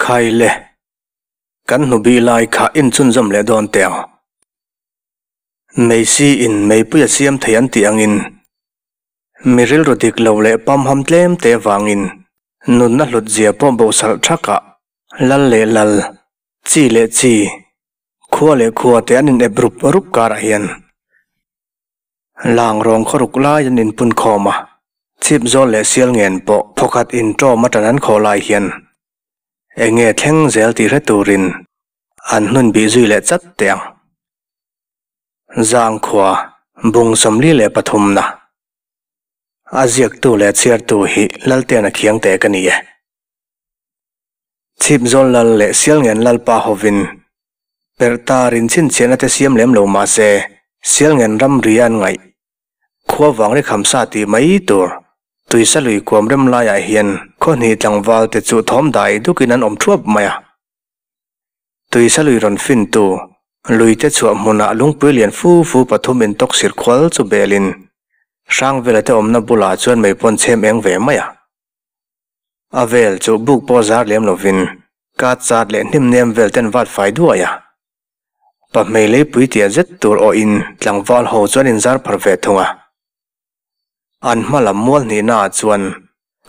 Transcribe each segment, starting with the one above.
Khai le, kan hnubi lai kha inchhunzawm leh dawn teh ang. Meisi in meipui a siam thei an tih angin mi rilru dik lo leh pamham tlem te vangin nunna hlut zia pawh bosalh thakah lal leh lal, chi leh chi, khua leh khua te an inep rup rup karah hian Lang rawng khaw ruk lai an inpun khawm a, chhip zawl leh sial ngen pawh phawkhat inṭawm aṭan an khawh lai hian eng nge thleng zel tih hre turin an hnun bih zui leh chat teh ang. Zangkhua bung 43 na a ziaktu leh chhiartu hi Laltena Khiangte ka ni e. Chhip zawl lal leh sial ngen lalpa hovin perh tar in chhinchhiahna te siam lem lo mah se sial ngen ramri an ngaih khua vang ri khamsa tih mai tur tuisa lui kuam rem laiah hian khaw hnih tlangval te chu thawm dai dukin an awm thuap mai a. Tuisa lui rawn fintu lui te chhuah hmunah lungpui lian fu fu pathum intawk sir khual chu belin Hrangvela te awmna bulah chuan mei pawn chhem eng ve mai a. A vel chu buk pawh zar lem lovin ka chat leh hnim nem vel ten vat fai duai a. Pa hmei leipui tia zet tur awhin tlangval ho chuan in zar phar ve thung a. An hma lam mual hnihna ah chuan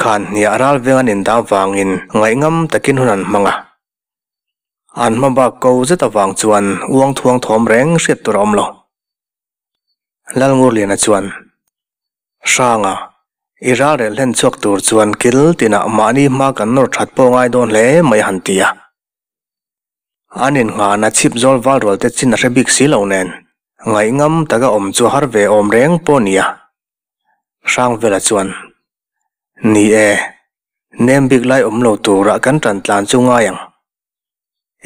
khan hniah ral veng an indah vangin ngaihngam takin hun an hmang a. An hma bak ko zet avang chuan uang thuang thawm reng hriat tur a awm lo. Lalngurliana chuan, Hranga, i ralrel hlen chhuak tur chuan kil tinah mahni hma kan nawr that pawh ngai dawn hle mai a han ti a. An innghahna chhip zawl val rual te chin a hre bik si lo nen, ngaihngam taka awm chu a har ve awm reng pawh a ni a. Hrangvela chuan, Ni e, nem bik lai awm lo turah kan tan tlan chu ngai ang.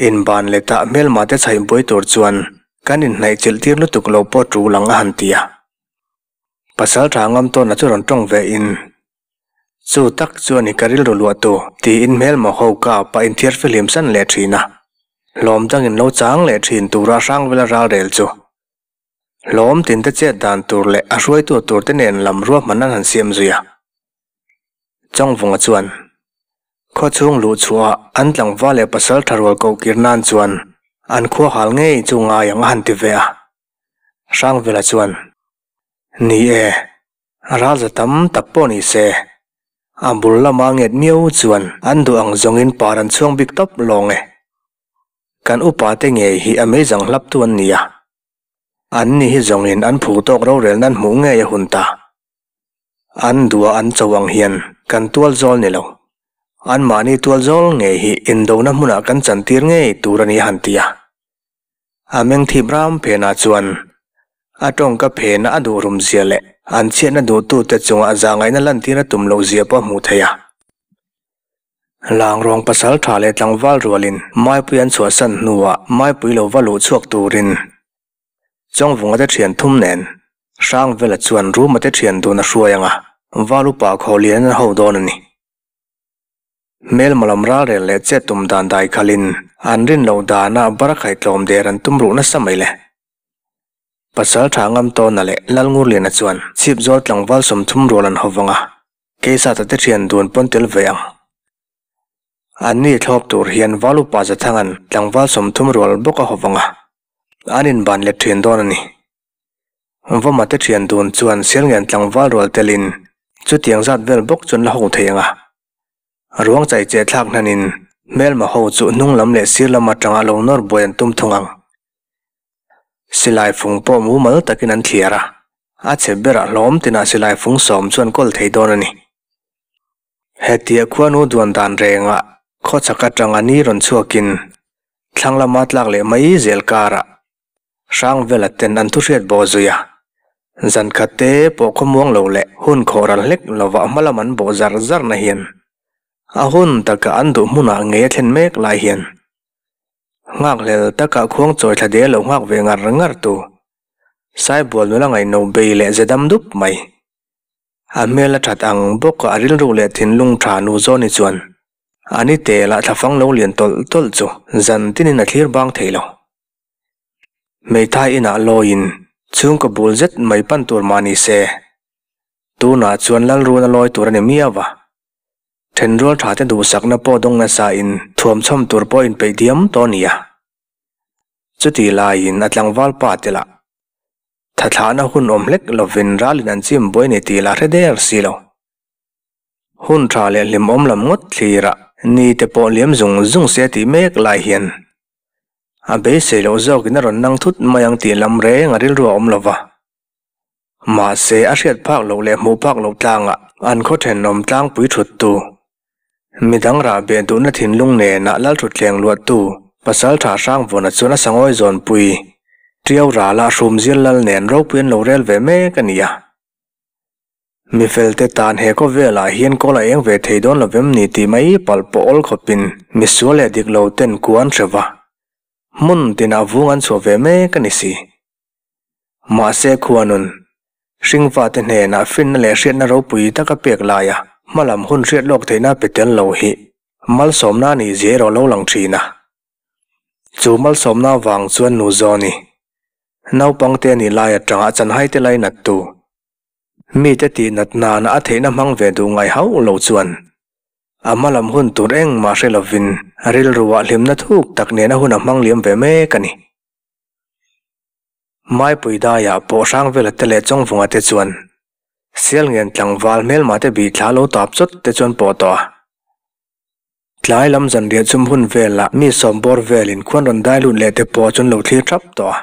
Inban leh tah hmelma te chhaih buai tur chuan kan inhnaih chilh tir lutuk lo pawh tul ang a han ti a. Pasal tha ngam tawn a chu rawn tawng ve in, Chu tak chu a ni ka rilru luah tu tiin hmelma ho ka pa inthiar fihlim san leh thin a. Hlawm dangin lo chang leh thin tura hrang vela ralrel chu. Hlawm tin te chet dan tur leh a hruaitu tur te nen lam ruahman an han siam zui a. Chawngvunga chuan, Khawchhung luh chhuah an tlangval leh pasal tha rual koh kir nan chuan an khua hal ngei chu ngai ang a han ti ve a. Hrangvela chuan, Ni e, ralza tam tak pawh ni se, a bul lama nget miau chuan an duh ang zawngin par an chhuang bik tawp lawng e. Kan upa te ngei hi a meizang hlaptu an ni a. An ni hi zawngin an phu tawk rorel nan hmuh ngei a hun ta. An duha an cho ang hian kan tual zawl ni lo. Anmahni tual zawl ngei hi indona hmunah kan chantir ngei tur a ni a han ti a. A meng thip ram phenah chuan a tawngka phena a duh rum zia leh an chhiatna duhtute chungah zahngaihna lantir a tum loh zia pawh a hmuh theih a. Lang rawng pasal tha leh tlangval rualin Maipui an chhuahsan hnuah Maipui lo va luh chhuak turin Chawngvunga te thian thum nen Hrangvela chuan Ruma te thian dun a hruai ang a, Val upa Khawlian an ho dawn a ni. Hmelma lam ralrel leh chet tum dan dai khalin an rin loh dana barakhaih tlawm der an tum ruh nasa mai le. Pasal tha ngam tawna leh Lalngurliana chuan Chhipzawl tlangval 30 rual an ho vang a, Keisata te thian dun pawn tel ve ang. Anni thlawp tur hian Val upa Zathangan tlangval 30 rual bawk a haw vang a, an inban let thin dawn a ni. Vawma te thian dun chuan Sialngen tlangval rual telin chutiang zat vel bawk chuan la ho thei ang a. Ruang chai che thlak hnanin hmelma ho chu hnung lam leh sir lam atanga lo nawr buai an tum thung ang. Silai fung pawh mumal takin an thliar a, a chhe berah hlawm tinah silai fung 10 chuan kawl thei dawn a ni. Hetia khuanu duan dan rengah khawchhak atanga ni rawn chhuakin thlang lama tlak leh mai zel karah Hrangvela ten an thuhriat bawh zui a, zan khat te pawh khawmuang lo leh hun khawh ral hlek lovah hma lam an bawh zar zar na hian a hun taka an duh hmunah ngei a thlen mek lai hian nghakhlel taka khuang chawi thla de lo nghak ve ngar ngar tu Saibual nula ngaihno bei leh ze dam dup mai. A hmel a that ang bawk a rilru leh thinlung tha nu Zawni chuan a ni tel ah thlafang lo lian tawlh tawlh chu zan tinin a thlir bang thei lo. Hmeithai inah lawiin chhungkaw bul zet mai pan tur mah ni se, tunah chuan Lalruna lawi tur a ni miau a. Thenrual tha te duhsakna pawh dawng nasa in thuam chhawm tur pawh inpeih diam tawh a nia. Chutih laiin a tlangval pa te lah thathlahna hun awm hlek lovin ralin an chim buai nei tih lah hre der si lo. Hun tha leh hlimawm lam ngawt thlirah ni te pawh liam zung zung se tih mek lai hian a beisei loh zawkin a rawn nang thut mai ang tih lam reng a rilru a awm lo va. Mahse, a hriat phak loh leh hmuh phak loh tlangah an khaw thenawm tlangpui thuttu, midang rah beh duhna thinlung nenah Lalthutthleng luahtu Pasaltha Hrangvawna chuan a sangawi zawnpui Tiau rala Hrumzial Lal nen ropui an lo rel ve mek a ni a. Mi felte tan he khawvelah hian kawl a eng ve thei dawn lovem ni tih mai palh pawh awl khawpin misual leh dik lo ten kua an hre va, hmun tinah vung an chhuah ve mek a ni si. Mahse khuanun, hringfate hnenah finna leh hriatna ropui taka pek laia hmalam hun hriat lawk theihna pe tel lo hi malsawmna nih zia erawh lo lang thin a. Chu malsawmna vang chuan nu Zawni, naupangte nih lai atanga chanhaite lainattu, mite tihnat nana a theihna hmang ve duh ngai hauh lo chuan a hmalam hun tur engmah hre lovin rilruah hlimna thuk tak nena hun a hmang liam ve mek a ni. Maipui daiah pawh Hrangvela te leh Chawngvunga te chuan Sialngen tlangval hmelma te bih thla lo tap chawt te chuan pawh tawh a. Tlai lam zanriah chum hun velah mi sawm bawr velin khuan rawn dai lut leh te pawh chuan lo thlir thap tawh a.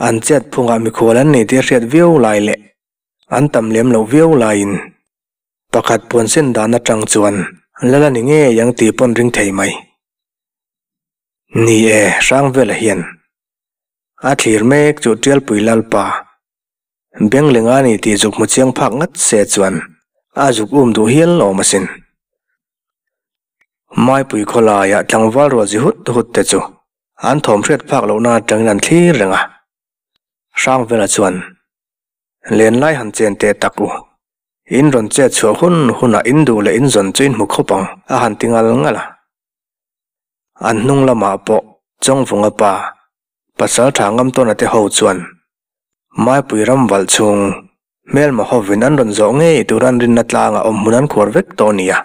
An chet phungah mikhual an nei tih a hriat viau lai leh an tam lem loh viau laiin pakhat puan sen dan atang chuan lal a ni ngei ang tih pawn ring thei mai. Ni e, Hrangvela hian a thlir mek chu Tialpui Lalpa Benglenga ni tih zuk hmu chiang phak ngat se chuan a zuk um duh hial awm asin. Maipui khawlaiah tlangval rual zi hut hut te chu an thawm hriat phak lohna atangin an thlir reng a. Hrangvela chuan, Lenlai han chen teh tak u. In rawn chet chhuah hun hunah in duh leh in zawn chu in hmu khawp ang a han ti ngal ngal a. An hnung lamah pawh Chawngvunga pa Pasal tha ngam tawna te ho chuan Maipui ram valh chhung hmelma hovin an rawn zawh ngei tur an rinna tlangah awm hmun an khuar vek tawh nia.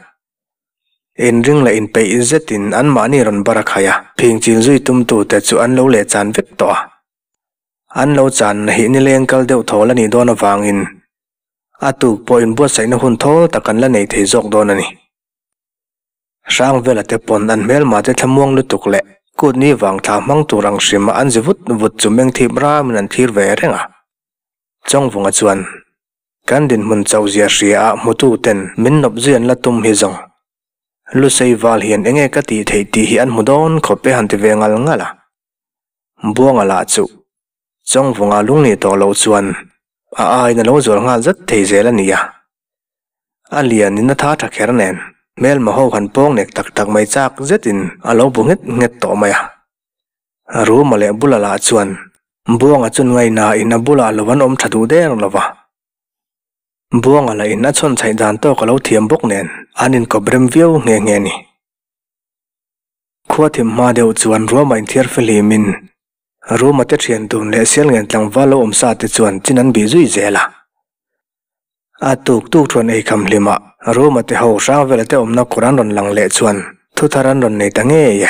Inring leh inpeih zetin anmahni rawn bar a khai a, phingchil zui tumtute chu an lo leh chan vek tawh a. An lo channa hi nileng kal deuh thawl a nih dawn avangin a tuk pawh inbuatsaihna hun thawl tak an la nei thei zawk dawn a ni. Hrangvela te pawn an hmelma te thlamuang lutuk leh kut ni vang thla hmang tur ang hrim a an zi vut vut chu meng thip ramin an thlir ve reng a. Chawngvunga chuan, Kan dinhmun chauh zia hria ah hmutu ten min nawp zui an la tum hi zawng. Lusei val hian enge ka tih theih tih hi an hmu dawn khawp e han ti ve ngal ngal a. Buanga lah chu Chawngvunga lungnih tawh loh chuan a aiin a lo zual nghal zat thei zel a nia. A lian in a tha tha kher nen hmelma ho han pawng nek tak tak mai chak zetin a lo bu nghet nghet tawh mai a. Ruma leh bula lah chuan Buanga chu ngaihna in a bulah lo an awm tha duh der lo va. Buanga lah in a chhawn chhaih dan tawk a lo thiam bawk nen an inkawp rem viau nghe nghe a ni. Khua thim hma deuh chuan ruama inthiar fihlimin Ruma te thian dun leh Sialngen tlangval lo awm sa te chuan chin an bih zui zel a. A tuk tuk thuan ei kham hlimah Ruma te ho Hrangvela te awmna kawr an rawn lang leh chuan thuthar an rawn nei ta ngei e.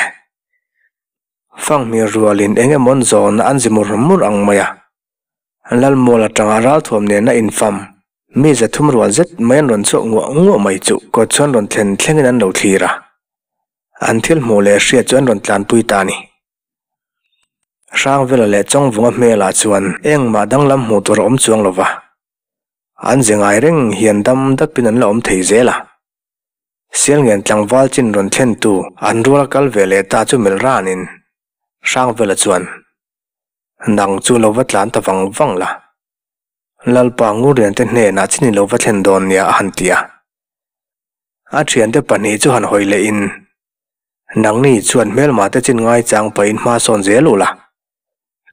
Fanghmir rualin eng emawn zawn an zi mur mur ang mai a. Lalmual atanga ralthuam nena infam mi zathum rual zet mai an rawn chhuak nguah nguah mai chu kawt chuan rawn thlen thlengin an lo thlir a. An thil hmuh leh hriat chu an rawn tlanpui ta a ni. Hrangvela leh Chawngvunga hmelah chuan engmah danglam hmuh tur a awm chuang lo va, an ze ngai reng hian dam dapin an la awm thei zel a. Sialngen tlangval chin rawn thlentu an rual a kal ve leh ta chu melh ranin Hrangvela chuan, Nang chu lo va tlan ta vang vang la, Lalpa Ngurliante hnenah chin i lo va thlen dawn nia a han ti a. A thiante pahnih chu han hawi leh in, Nangni chuan hmelma te chin ngaichang pahin hma sawn zel ula,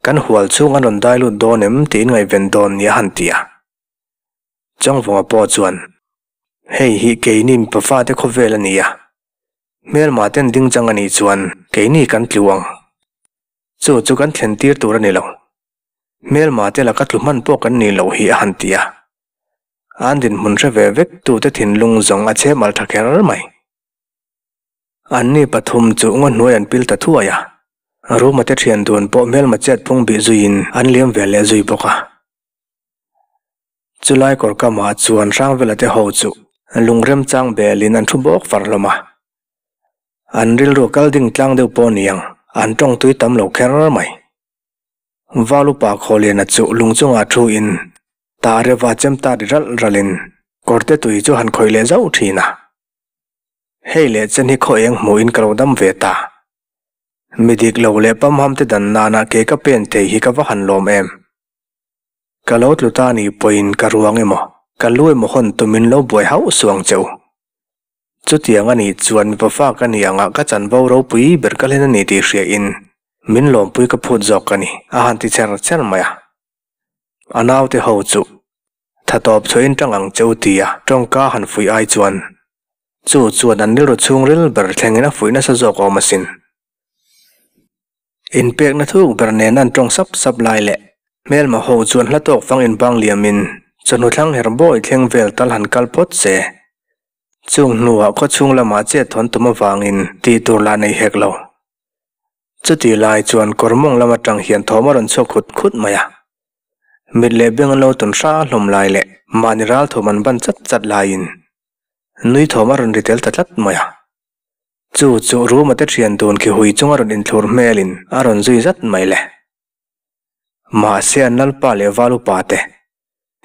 kan hual chhung an rawn dai lut dawn em tiin ngaihven dawn nia han ti a. Chawngvunga pawh chuan, Hei hi keini mipa fate khawvel a ni a, hmelma ten ding chang a nih chuan keini kan tlu ang. Chu chu kan thlen tir tur a ni lo. Hmelma te laka tlu hman pawh kan nih loh hi a han ti a. An dinhmun hre ve vek tute thinlung zawng a chhem al tha kher mai. Anni pathum chu ngaw hnuai an pil ta thuai a, Ruma te thian dun pawh hmelma chet phung bih zuiin an liam ve leh zui bawk a. Chulai kawr kamah chuan Hrangvela te ho chu lung remchang belin an thu bawk far hlawm a. An rilru kal ding tlang deuh pawh niang an tawng tui tam lo kher mai. Valupa Khawliana chu lung chungah thu in ta reva chem ta ri ralh ralh in kawrte tui chu han khawih leh zauh thin a. Hei leh chen hi khaw eng hmuh in ka lo dam ve ta. Mi dik lo leh pamham te dan nana ke ka pen thei hi ka va han lawm em. Ka lo tlu ta ni pawhin ka ruang emaw, ka lu emaw hawn tumin lo buai hauh suang che u. Chutiang a nih chuan mipa fa ka ni angah ka chanvo ropui ber ka hlen a ni tih hria in min lawmpui ka phut zawk ka ni, a han ti cher cher mai a. A naute ho chu tha tawp chhuahin tang ang che u tia tawngka han fuih ai chuan chu chuan an rilru chhungril ber thlengin a fuih nasa zawk awm asin. Inpekna thuk ber nen an tawng sap sap lai leh hmelma ho chuan hla tawk fang inbang liamin chawhnu thlang her bawi thleng vel tal han kal phawt se. Chung hnuah khawchhung lamah chet thawn tum avangin tih tur lah nei hek lo. Chuti lai chuan kawr mawng lam atang hian thawm a rawn chhuak khut khut mai a. Mit leh beng an lo tun hra hlawm lai leh mahni ral thawm an ban chat chat laiin nui thawm a rawn ri tel ta tlat mai a. Chu chu Ruma te thian dun khi hui chunga rawn inthlur hmelin a rawn zui zat mai le. Mahse an lalpa leh val upa te,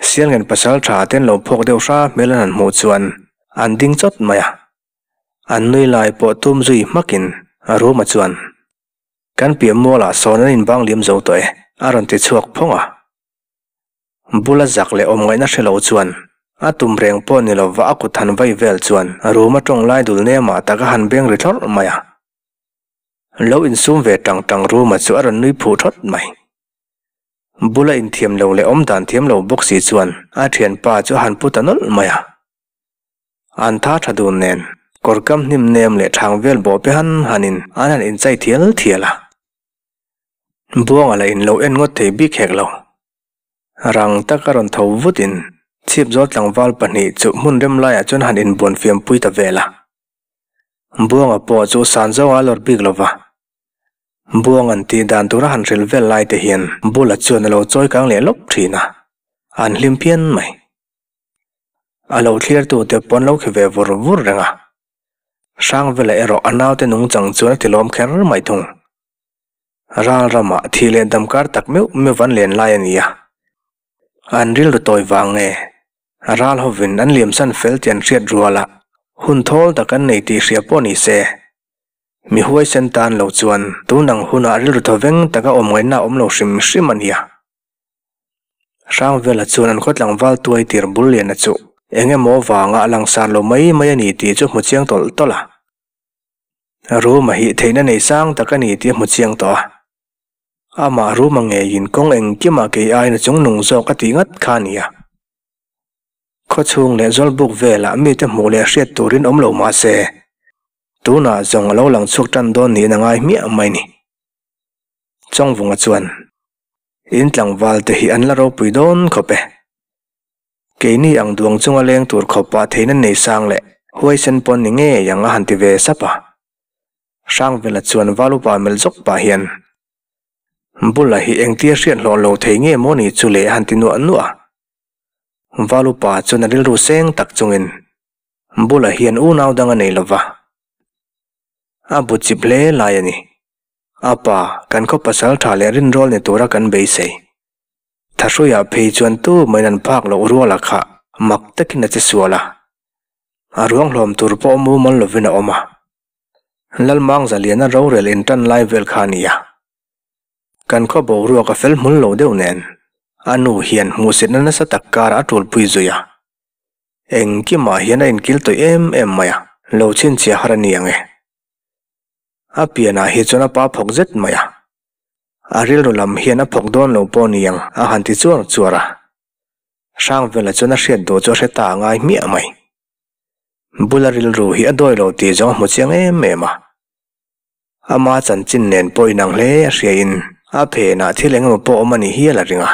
Sialngen pasal tha ten lo phawk deuh hra hmel an han hmuh chuan an ding chawt mai a. An nui lai pawh tum zui hmakin Ruma chuan, Kan piah mualah sawn an inbang liam zo tawh e, a rawn ti chhuak phawng a. Bula zak leh awm ngaihna hre lo chuan a tum reng pawh ni lova a kut han vai vel chuan room a tawng lai dul nemah tak a han beng ri thlawrh mai a. Lo insum ve tang tang room-a chu a rawn nui phuh thawt mai. Bula inthiam lo leh awm dan thiam lo bawk si chuan a thianpa chu a han pu ta nawlh mai a. An tha tha dun nen kawr kam hnim nem leh thang vel bawh pe han hanin an han inchai thial thial a. Buanga la in lo en ngawt thei bik hek lo. Rang taka rawn tho vutin chhipzawl tlangval pahnih chu hmun rem laiah chuan han inbuan fiam pui ta vel a. Buanga pawh chu san zawng a lawr bik lo va. Buanga'n tih dan tura han hril vel lai te hian Bula chuan a lo chawi kang leh lawp thin a, an hlim phian mai. A lo thliartute pawh an lo khi ve vur vur reng a. Hrangvela erawh a naute nungchang chuan a ti lawm kher mai thung. Ral ramah thih leh damkar tak meuh meuh an len lai a ni a. An rilru tawi vang nge? Ral hovin an liamsan fel tih an hriat rualah hun thawl tak an nei tih hria pawh ni se. Mi huaisen tan lo chuan tun ang hunah rilru thawveng taka awm ngaihna a awm lo hrim hrim a nia. Hrangvela chuan an khaw tlangval tuai tir bul liana chu eng emaw vanga a langsar lo mai mai a ni tih chu hmu chiang tawlh tawlh a. Ruma hi theihna nei sang tak a ni tih a hmu chiang tawh a. Amah Ruma ngeiin kawng engkimah kei aiin a chungnung zawk a tih ngat kha a ni a. Khawchhung leh Zawlbuk velah mite hmuh leh hriat turin awm lo mah se, tunah zawng a lo lang chhuak tan dawn niin a ngai hmiah mai ni. Chawngvunga chuan, In tlangval te hi an la ropui dawn khawp e. Keini ang duang chunga leng tur khawpa theihna nei sang leh huaisen pawn ni ngei ang a han ti ve sap a. Hrangvela chuan Valupa melh zawk pah hian, Bula hi engtia hriat hlawh lo thei nge maw ni chu le a han ti nuah nuah a. Valupa chuan a rilru seng tak chungin, Bula hian unau dang a nei lova. A bu chip hle lai a ni. A pa, kan khaw pasal tha leh rinrawl ni tura kan beisei. Thahruiah phei chuan tu main an phak loh ruala kha mak takin a che sual a. A ruang hlawm tur pawh mumal lovin a awm a. Lalmangza liana rorel intan lai vel kha a ni a. Kan khaw boruak a fel hmul lo deuh nen a nu hian hmuhsitna nasa tak karah a tulpui zui a. Engkimah hian a inkil tawih em em mai a, lo chhinchhiah har a ni ang e. A pianah hi chuan a pa phawk zet mai a. A rilru lam hian a phawk dawn lo pawh ni ang a han ti chuar chuar a. Hrangvela chuan a hriat duh chu a hre ta a ngai hmiah mai. Bula rilru hi a dawi lo tih zawng a hmu chiang em em a. Ama chanchin nen pawh inang hle a hriain a phenah thil engemaw pawh awm a ni hial a ring a.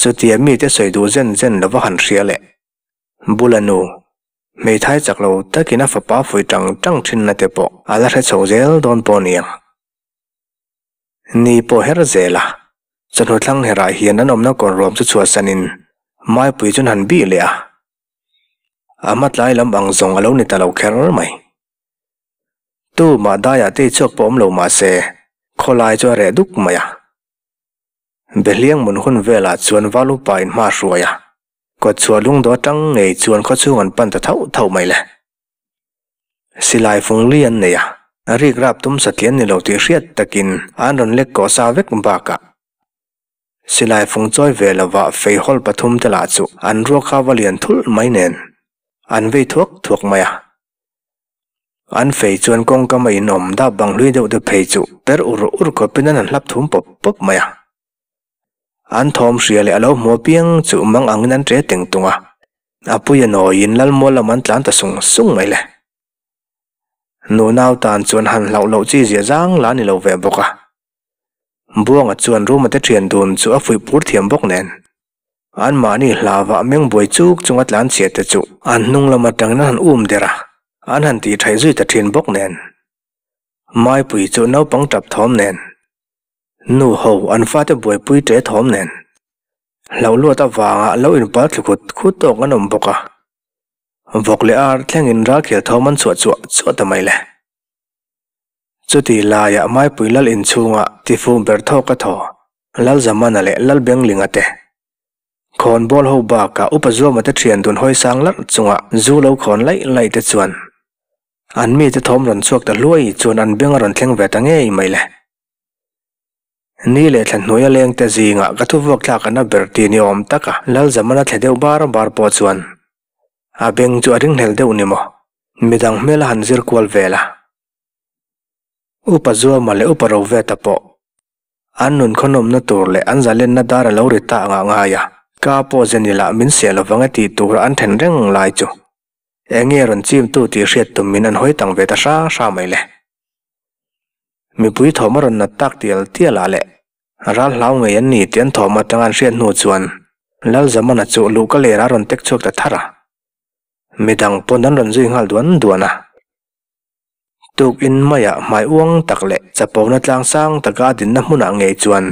Chutia mite sawi duh zen zen lova han hria leh. Bula nu, hmeithai chak lo takin a fapa fuih tang tang thinna te pawh a la hre chho zel dawn pawh a niang. Ni pawh her zel a, chawhnu thlang herah hian an awmna kawr ruam chu chhuahsanin Maipui chuan han bih leh a. A hmatlai lam ang zawng a lo ni ta lo kher mai. Tumah daiah tei chhuak pawh awm lo mah se, khawlai chu a reh duk mai a. Behliang mun hun velah chuan val upa in hma hruai a, kawtchhuah lungdaw atang ngei chuan khawchhung an pan ta thauh thauh mai le. Silai fung li an nei a, rik rap tum satlian ni lo tih hriat takin an rawn lek kawh sa vek bakah Silai fung chawi ve lova feihawl pathum te lah chu an ruak kha va lian thulh mai nen an vei thuak thuak mai a. An fei chuan kawngkam a inawm dap bang hlui deuh te phei chu per ur ur khawpin an han hlap thum pawp pawp mai a. An thawm hria leh a lo hmu apiang chu mang angin an ṭe teng tung a, a pui a nawiin Lalmual lam an tlan ta sung sung mai le. Nunau tan chuan han hlauh loh chi zia zang la ni lo ve bawk a. Buanga chuan Ruma te ṭhian dun chu a fuih pur thiam bawk nen. Anmahni hlava meng buai chuk chunga tlan chhia te chu an hnung lam atangin an han um der a, an han tih ṭhaih zui ta ṭhin bawk nen. Maipui chu naupang ṭap thawm nen. Nu ho an fate buaipui ṭe thawm nen. Hlauh luat avanga lo inpal thlu khut khut tawk an awm bawk a. Vawk leh ar thlengin ralkhel thawm an chhuah chuah chuah ta mai le. Chuti laiah Maipui Lal inchhunga tifu ber thawk a thaw, Lal Zamana leh Lal Benglinga te. Khawnbawl ho bakah Upa Zuama te thian dun hawi sang larh chunga zu lo khawn laih laih te chuan an mite thawm rawn chhuak ta hluai chuan an beng a rawn thleng ve ta ngei mai le. Ni leh thla hnuaia leng te zingah ka thuvuak thlak an a ber ti ni awm taka Lal Zamana thle deuh bar bar pawh chuan a beng chu a ringhlel deuh ni maw? Midang hmel a han zir kual vel a. Upa Zuama leh Upa Roveta pawh an nun khawnawmna tur leh an zalenna dar a lo ri ta angah ngai a, ka pawh zenila min seh lovang e tih tura an then reng lai chu eng nge rawn chimtu tih hriat tumin an hawi tang ve ta hra hra mai le. Mipui thawm a rawn nat tak tial tial ah leh ral hlau ngei an ni tih an thawm atanga an hriat hnu chuan Lal Zamana chu luhka lerah a rawn tek chhuak ta thar a. Midang pawn an rawn zui nghal duan duan a. Tuk in maiah hmai uang tak leh chapona tlang sang taka a dinna hmunah ngei chuan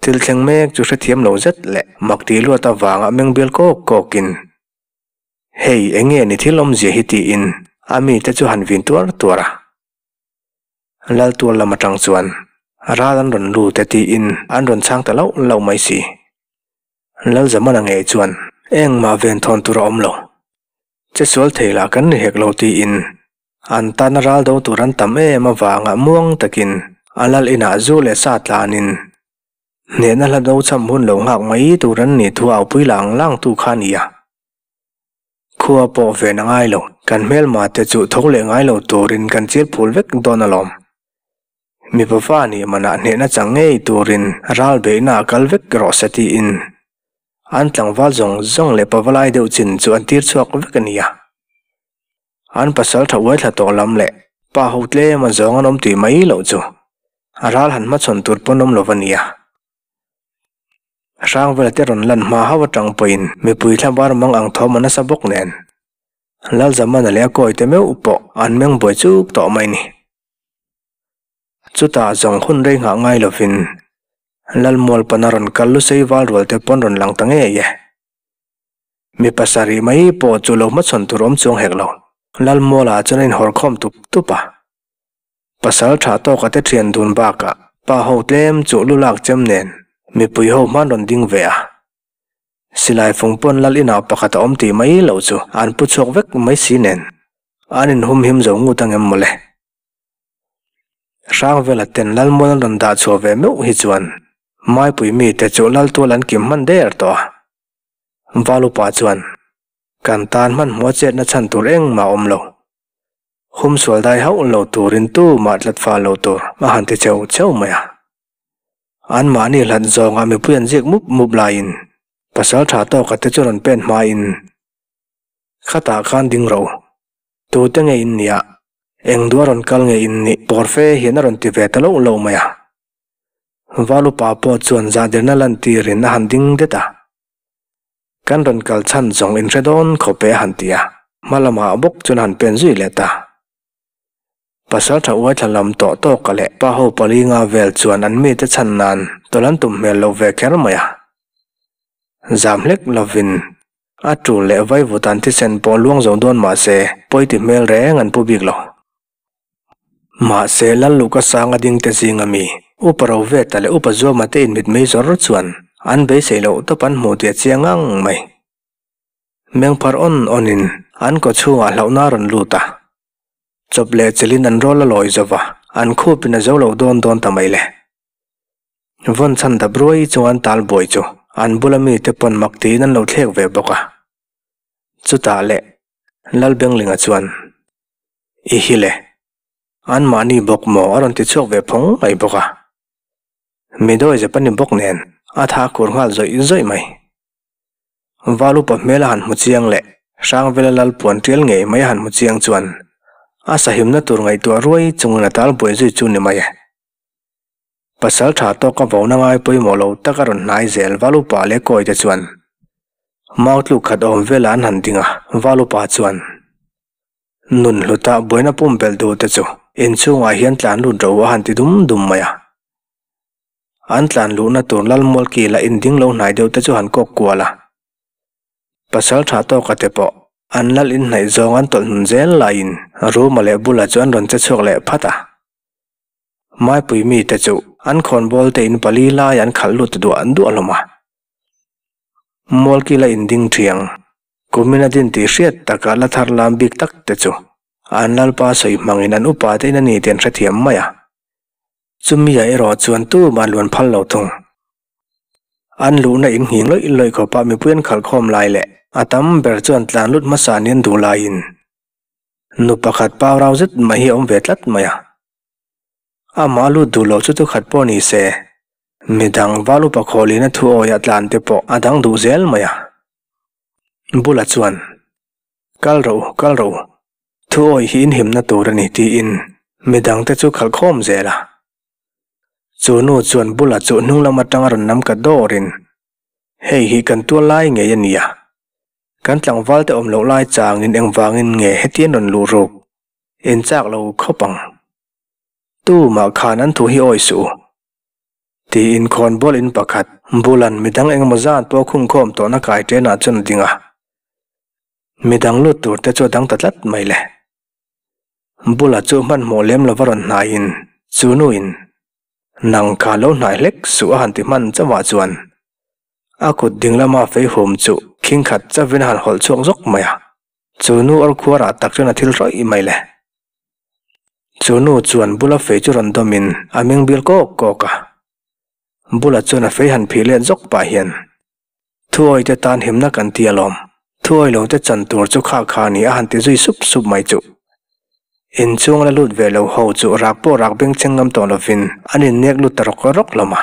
thil thleng mek chu hrethiam lo zet leh mak tih luat avanga meng bial kawk kawkin, Hei eng nge ni thil awmzia hi tiin a mite chu han vin tuar tuar a. Laltual lam atang chuan ral an rawn lut e tiin an rawn chhang ta lauh lauh mai si. Lalzamana ngei chuan engmah ven thawn tur a awm lo. Che sual thei lah kan ni hek lo tiin an tana ral do tur an tam em avanga muang takin a lal inah zu leh sa tlanin hnehna hla do cham hun lo nghak mai tur an nih thu aupui lang lang tu kha a ni a. Khua pawh ven a ngai lo, kan hmelma te chu tho leh ngai lo turin kan chil phul vek dawn alawm. Mipa fa nih manah hnehna chang ngei turin ral beihna a kal vek rawh se tiin an tlangval zawng zawng leh pavalai deuh chin chu an tir chhuak vek a nia. An pasal tha uai thla tawh lam leh pa ho tlem a zawng an awm tih mai loh chu a ral han hmachhawn tur pawn awm lo a nia. Hrangvela te rawn lan hma hauh atang pawhin mipui thla bar mang ang thawm a nasa bawk nen Lalzamana leh a kawite meuh pawh an meng buai chuk tawh mai ni. Chutah zawng hun rei nghah ngai lovin Lalmual pana rawn kal lusei val rual te pawn rawn lang ta ngei e. Mi pasarih mai pawh chu lo hmachhawn tur awm chuang hek lo. Lalmuala chuan a inhawr khawm tup tup a. Pasal tha tawka te thian dun bakah pa ho tlem chu lu lak chem nen mipui ho hman rawn ding ve a. Silai fung pawn lal inah pakhat a awm tih mai loh chu an pu chhuak vek mai si nen an inhumhim zo ngut angem mawle. Hrangvela ten Lalmuan an rawn dah chhuah ve meuh hi chuan Maipui mite chu Laltual an kim hman der tawh a. Valupa chuan, Kan tan hmanhmawh chetna chhan tur engmah a awm lo. Humsual dai hauh lo turin tumah tlat fal lo tur a han ti cheu cheu mai a. Anmahni hlat zawnga mipui an zik mup mup laiin pasal tha tawka te chu rawn pen hmain, Khatah khan ding rawh u. Tute nge in nia? Eng duh a rawn kal nge in nih? Pawr fe hian a rawn ti ve ta loh loh mai a. Valupa pawh chuan zahderna lantirin a han ding det a. Kan rawn kal chhan zawng inhre dawn khawp e a han ti a, hma lamah bawk chuan a han pen zui leh ta. Pasal tha uai thla lam tawh tawka leh pa ho pali nga vel chuan an mite chhan nan tawlh an tum hmel lo ve kher mai a. Zam hlek lovin a tul leh vaivut an thisen pawh luang zo dawn mah se pawi ti hmel reng an pu bik lo. Mahse Lalluka sanga ding te zinga mi Upa Roveta leh Upa Zuama te inmit mei zawr chuan an beisei loh tawp an hmuh tih a chiang ngang mai. Mengphar awn awnin an kawchhungah hlauhna a rawn lut a. Chawp leh chelin an rawl a lawi zo va, an khupin a zo lo dawn dawn ta mai le. Vawn chhan dap ruai chung an tal buai chu an bula mite pawn mak tiin an lo thlek ve bawk a. Chutah leh Lalbenglinga chuan, I hi le, anmahni bawk maw a rawn ti chhuak ve phawng mai bawk a. Midawi zep a ni bawk nen a tha kur nghal zawih zawih mai. Val upa hmel a han hmu chiang leh Hrangvela lal puan tial ngei mai a han hmu chiang chuan a sahimna tur ngaihtuah ruai chungin a tal buai zui chu ni mai e. Pasal tha tawka vona ngai pawimawh lo tak a rawn hnai zel Val upa leh kawi te chuan mau tluk khat awm vela an han ding a, Val upa chuan nun hluta buaina pumpelh duh te chu inchhungah hian tlan lut ro a han ti dum dum mai a. An tlan luhna tur Lalmual kila inding lo hnai deuh te chu han kawk kual a. Pasal tha tawka te pawh an lal inhnaih zawng an tawlh hnun zel laiin Ruma leh Bula chu an rawn che chhuak leh phat a. Maipui mite chu an khawnbawl te in pali lai an khalh lut duah duah hlawm a. Mual kila inding thiang, kumin a din tih hriat taka la thar lam bik tak te chu an lalpa sawi hmangin an upa te in a ni tih an hrethiam mai a. Chumi ah erawh chuan tumah an luan phal lo thung. An luhna in nghing lawih lawih khawpah mipui an khalh khawm lai leh a tam ber chuan tlan lut hmasa ni an duh laiin nu pakhat pau rau zet mai hi a awm ve tlat mai a. Amah lut duh lo chu tu khat pawh ni se, midang val upa khawlina thu awiah tlan te pawh a dang duh zel mai a. Bula chuan, Kal rawh u, kal rawh u, Thu awih hi inhimna tur a ni tiin midangte chu khalh khawm zel a. Chu nu chuan bula chu hnung lam atanga rawn nam ka dawrin, Hei hi kan tual lai ngei a nia. Kan tlangvalte awm loh lai changin engvangin nge hetian rawn luh ruk? In chak lo khawp ang. Tumah khan an thu hi awih suh u. Tiin khawnbawl in pakhat bulan midang engemaw zat pawh khungkhawm tawhna kai ṭenah chuan a ding a. Midang lut tur te chu a dang ta tlat mai le. Bula chu hmanhmawh lem lova rawn hnaiin chu nuin nang kha lo hnai hlek suh a han ti hman chauhah chuan a kut ding lama fei hum chu khing khat chauhin a han hawlh chhuak zawk mai a. Chu nu awr khuarah tak chuan a thil rawih mai le. Chu nu chuan bula fei chu rawn dawmin a meng bil kawk kawk a. Bula chuan a fei han phih let zawk pah hian Thuawi te tan himna kan ti alawm. Thuawi lo te chan tur chu kha kha ni a han ti zui sup sup mai chuh. Inchhung la lut ve lo ho chu rak pawh rak bengchheng ngam tawh lovin an innek lut ta rawk rawk hlawm a.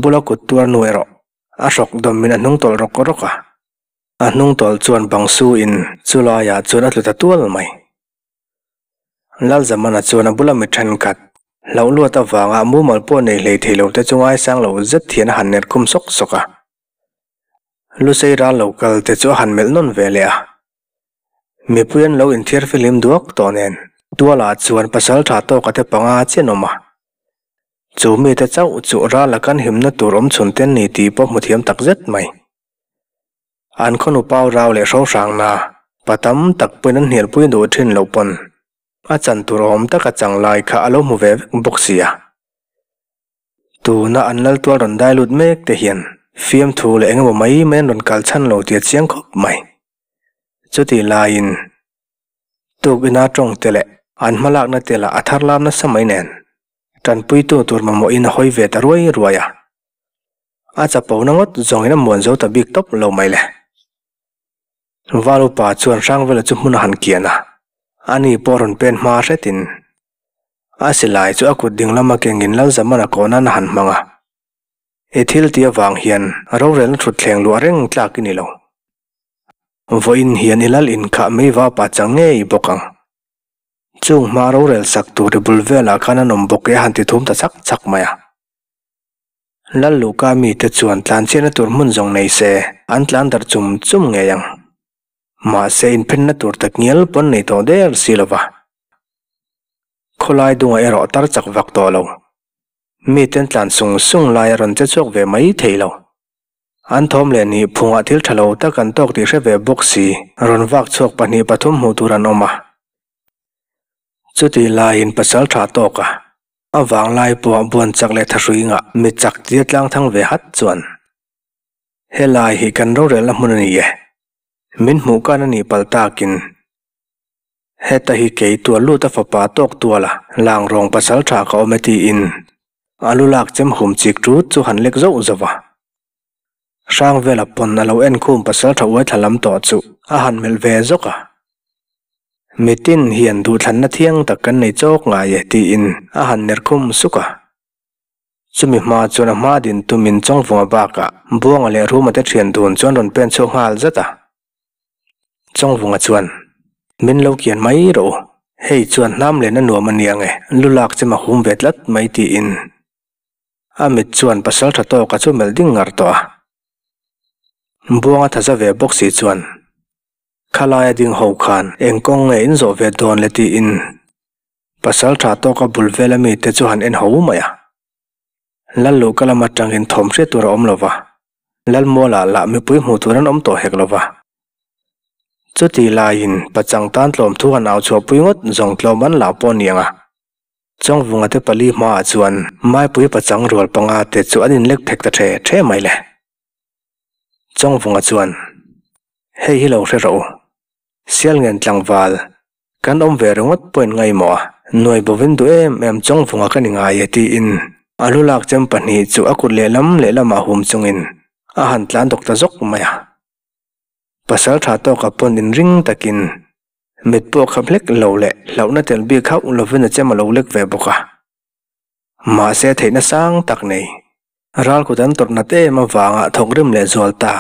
Bula kut tuar nu erawh a hrawk dawmin a hnung tawlh rawk rawk a. A hnung tawlh chuan bang su in chu laiah chuan a tlu ta tual mai. Lalzamana chuan a bula mi thenkhat, hlauh luat avanga mumal pawh nei hlei thei lo te chu ngaisang lo zet hian a han ner khum sawk sawk a. Lusei ral lo kal te chu a han melh nawn ve leh a. Mipui an lo inthiar fihlim duak tawh nen tualah chuan pasal tha tawka te panga chian awm a. Chu mite chauh chu ral a kan himna tur awm chhun te an ni tih pawh hmu thiam tak zet mai. An khawnu pau rau leh hrohrangna pa tam tak pawhin an hnialpui duh thin loh pawn a chan tur awm taka chang lai kha a lo hmu ve vek bawk sia. Tuna an lal tual rawn dai lut mek te hian fiamthu leh engemaw mai mai an rawn kal chhan lo tih a chiang khawp mai. Chutih laiin tuk ina tawng te leh an hmalakna te lah a thar lam nasa mai nen tanpuitu tur mamawhin a hawi ve ta ruai ruai a. A chapo na ngawt zawngin a muan zo ta bik tawp lo mai le. Val upa chuan Hrangvela chu hmun a han kian a, ani pawh rawn pen hma hretin a silai chu a kut ding lama kengin Lalzamana kawh nan a han hmang a. I thil tih avang hian rorelna thutthleng luah reng tlak i ni lo. Vawiin hian i lal inkhah mei vapa chang ngei bawk ang. Chung hma rorel sak tur i bul velah khan an awm bawk e a han ti thum ta chak chak mai a. Lalluka mite chuan tlanchhiatna tur hmun zawng nei se, an tlan darh chum chum ngei ang. Mahse inphenna tur tak ngial pawn nei tawh der si lo va. Khawlai dungah erawh tar chak vak tawh lo. Miten tlan sung sung lai a rawn che chhuak ve mai thei lo. An thawm leh nih phungah thil tha lo tak an tawk tih hre ve bawk si, rawn vak chhuak pahnih pathum hmuh tur an awm a. Chutih laiin pasal tha tawk a, a vanglai pawh buan chak leh thahrui ngah mi chak tia tlang thang ve hat chuan, Helai hi kan rorelna hmun a ni e, min hmuh kan a nih palh takin heta hi kei tual lut a fapa tawk tuala lang rawng pasal tha ka awm e tiin a lu lak chem hum chik tut chu han lek zauh zauh a. Hrangvela pawn a lo enkhum pasal tha uai thla lam tawh chu a han melh ve zawk a. Mitin hian duhthlanna thiang tak kan nei chawk ngai e tiin a han ner khum suk a. Chumi hma chuan a hma din tumin Chawngvunga bakah Buanga leh Ruma te thian dun chuan rawn pen chhuak nghal zat a. Chawngvunga chuan, Min lo kian mai rawh u, hei chuan hnam len a nuam a nia nge, lu lak chem a hum ve tlat mai tiin A mit chuan pasal tha tawka chu melh ding ngar tawh a. Buanga thaza ve bawk si chuan, Khalaia ding ho khan eng kawng nge in zawh ve dawn le tiin pasal tha tawka bul vela mite chu han en ho mai a. Lalluhka lam atangin thawm hriat tur a awm lo va, Lalmualah lah mipui hmuh tur an awm tawh hek lo va. Chutih laiin pachang tan tlawm thu han au chhuahpui ngawt zawng tlawm an lah pawh a ni ang a. Chawngvunga te pali hmaah chuan Maipui pachang rual panga te chu an inlek phek ta the the mai le. Chawngvunga chuan, Hei hi lo hre rawh u. Sialngen tlangval, kan awm ve ringawt pawhin ngaimawh a, nuai bovin duh em em Chawngvunga ka ni ngai e tiin a lu lak chem pahnih chu a kut lehlam lehlamah hum chungin a han tlan dawk ta zawk mai a. Pasal tha tawka pawn inring takin Mit pawh khap hlek lo leh hlauhna tel bik hauh lovin a chem a lo lek ve bawk a. Mahse theihna sang tak nei. Ral kut an tawrh nat em avanga thawk rim leh zual ta.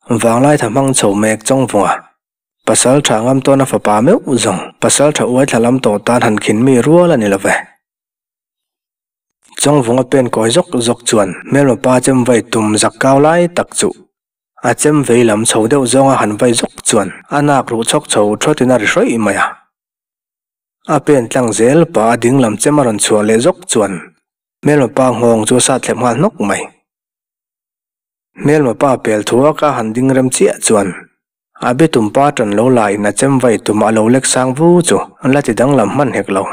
Vanglai tha hmang chho mek Chawngvunga. Pasal tha ngam tawna fapa meuh zawng pasal tha uai thla lam tawh tan han khin mi rual a ni lo ve. Chawngvunga pen kawi zawk zawk chuan hmelma pa chem vai tum zak kau lai tak chu A chem vei lam chho deuh zawnga han vai zawk chuan a nak ruh chhawk chho thawtin a ri hrawih mai a. A pen tlang zel pah a ding lam chem a rawn chhuah leh zawk chuan hmelma pa nghawng chu a sat thlep nghal hnawk mai. Hmelma pa pel thuak a han ding rem chiah chuan a bitum pa tan lo la in a chem vai tum a lo lek sang vu chu an la ti danglam hman hek lo.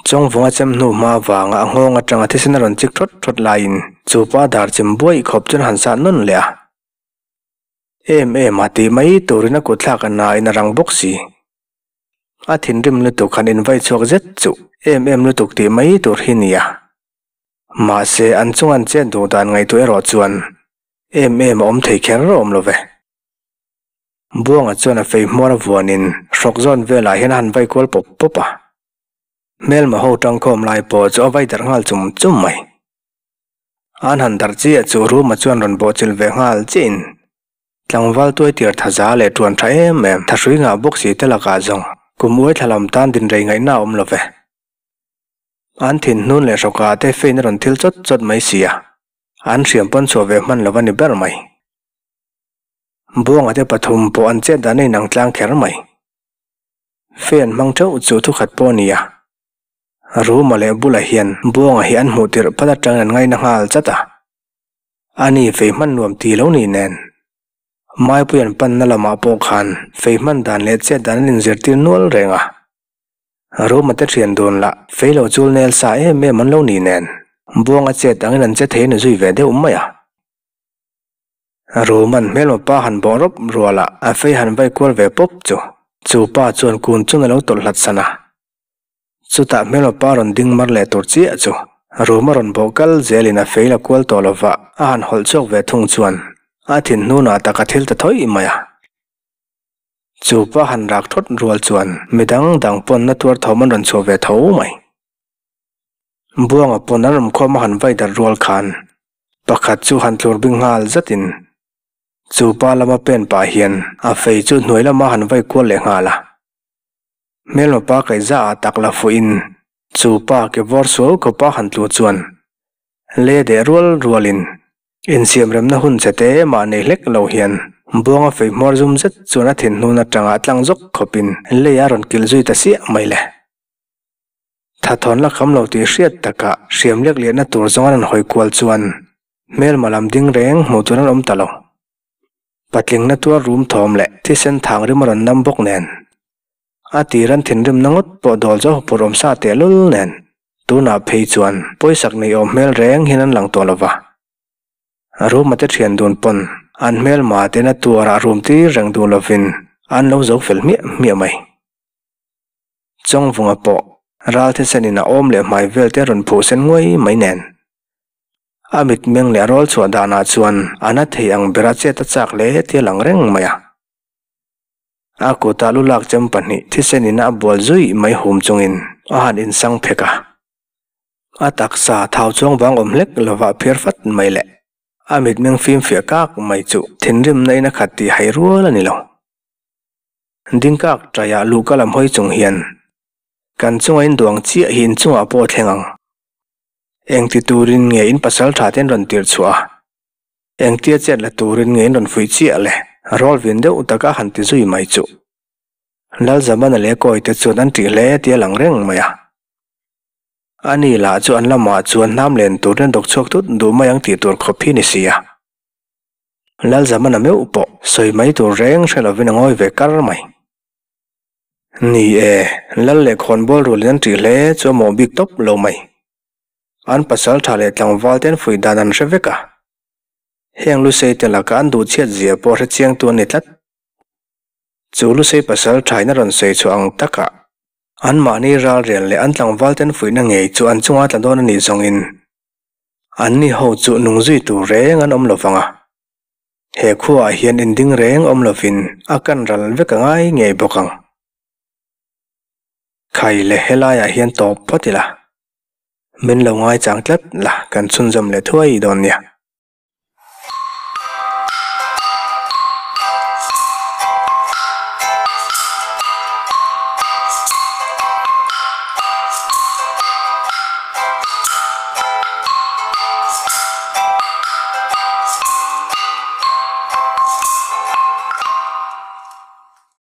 Chawngvunga chem hnu hma vanga a nghawng atanga thisen a rawn chik thawt thawt laiin chu pa dar chem buaih khawp chuan han sah nawn leh a. Em em a tih mai turin a kut thlak a na in a rang bawk si. A thinrim lutuk han invai chhuak zet chu em em lutuk tih mai tur hi nia. Mahse an chung an chet duh dan ngaihtuah erawh chuan em em a awm thei kher awm lo ve. Buanga chuan a fei hmuar a vuanin hrawk zawn velah hian a han vai kual pawp pawp a. Hmelma ho tangkhawm lai pawh chu a vai darh nghal chum chum mai. An han darh chiah chu Ruma chuan rawn bawhchilh ve nghal chiahin tlangval tuai tir thaza leh tuan tha em em thahrui ngah bawk si te lakah zawng kum uai thla lam tan din rei ngaihna a awm lo ve. An thin hnun leh hrawkah te fein a rawn thil chawt chawt mai si a, an hriam pawn chhuah ve hman lo a ni ber mai. Buanga te pathum pawh an chet dan a inang tlang kher mai. Fe an hmang theuh chu thukhat pawh a ni a. Ruma leh Bula hian Buanga hi an hmuh tirh phat atangin an ngaina nghal chat a. Ani fei hman nuam ti lo ni nen. Maipui an panna lamah pawh khan fei hman dan leh chet dan an inzirtir nual reng a. Ruma te thian dun lah fei lo chul nel sa em em an lo ni nen. Buanga chet angin an che thei a ni zui ve deuh mai a. Roman hmelma pa han bawh rawp rual a, a fei han vai kual ve pawp chu. Chu pa chuan kun chun a lo tawlh hlat san a. Chutah hmelma pa rawn ding mar leh tur chiah chu Roma rawn bawh kal zelin a fei la kual tawh lova a han hawlh chhuak ve thung chuan a thin hnunah tak a thil ta thawih mai a. Chu pa han rak thawt rual chuan midang dang pawn na tuar thawm an rawn chhuah ve tho mai. Buanga pawn an awmkhawm a han vai darh rual khan pakhat chu han tlur bing nghal zatin chu pa lama pen pah hian a fei chu hnuai lama han vai kual leh nghal a. Hmelma pa kaihza ah tak la fuhin chu pa ke vawr sual khawpa han tlu chuan. Le deh rual rualin insiamremna hun che te mah nei hlek lo hian Buanga fei hmawr zum zet chuan a thinhnun atanga tlang zawk khawpin lei a rawn kilh zui ta siah mai le. Thathawn la kham lo tih hriat takah hriam lek liahna tur zawng a rawn hawi kual chuan hmelma lam ding reng hmuh tur an awm ta lo. Patlingna tuar rum thawm leh thisen thang rim a rawn nam bawk nen. A tir an thinrimna ngawt pawh dawl zo phur awm sa tehlul nen tunah phei chuan pawisak nei awm hmel reng hian an lang tawh lo va. Ruma te thian dun pawn an hmelma ten a tuarah rum tir reng duh lovin an lo zo fel hmiah hmiah mai. Chawngvunga pawh ral thisenin a awm leh hmai vel te rawn phuh sen nguai mai nen. A mitmeng leh a rawl chhuah danah chuan a na thei ang bera chet a chak hle tia lang reng mai a. A kutah lu lak chem pahnih thisen in a bual zui mai hum chungin a han insang phek a. A taksa thau chuang vang awm hlek lovah phiar fat mai leh a mitmeng fimfiah kak mai chu thinrimna in a khat tih hai rual a ni lo. Ding kak taiah luhka lam hawi chung hian kan chunga in duang chiah hi inchungah pawh a thleng ang. Engti turin nge in pasal tha ten rawn tirh chhuah a? Engtia chet la turin nge in rawn fuih chiah le? Rawl vin deuh taka han ti zui mai chuh. Lalzamana leh Kawite chuan an ṭih hle tia lang reng mai a. Ani lah chu an lamah chuan hnam len turin a dawk chhuak tut duh mai ang tih tur khawp hi ni si a. Lalzamana meuh pawh sawi mai tur reng hre lovin a ngawi ve kar mai. Ni e, Lal leh khawnbawl rualin an ṭih hle chu a mawh bik tawp lo mai. An pasal tha leh tlangval te an fuih dan an hre vek a. Heng Lusei te laka an duh chhiat zia pawh hre chiangtu an ni tlat. Chu Lusei pasal thain a rawn sawi chhuah ang takah anmahni ralrian leh an tlangval te an fuihna ngei chu an chunga tla dawn a nih zawngin anni ho chu nung zui tur reng an awm lo vang a. He khuaah hian inding reng awm lovin a kan ral vek a ngai ngei bawk ang. Khai le helaiah hian tawp phawt ila. Min lo ngaichang tlat la kan chhunzawm leh thuai dawn nia.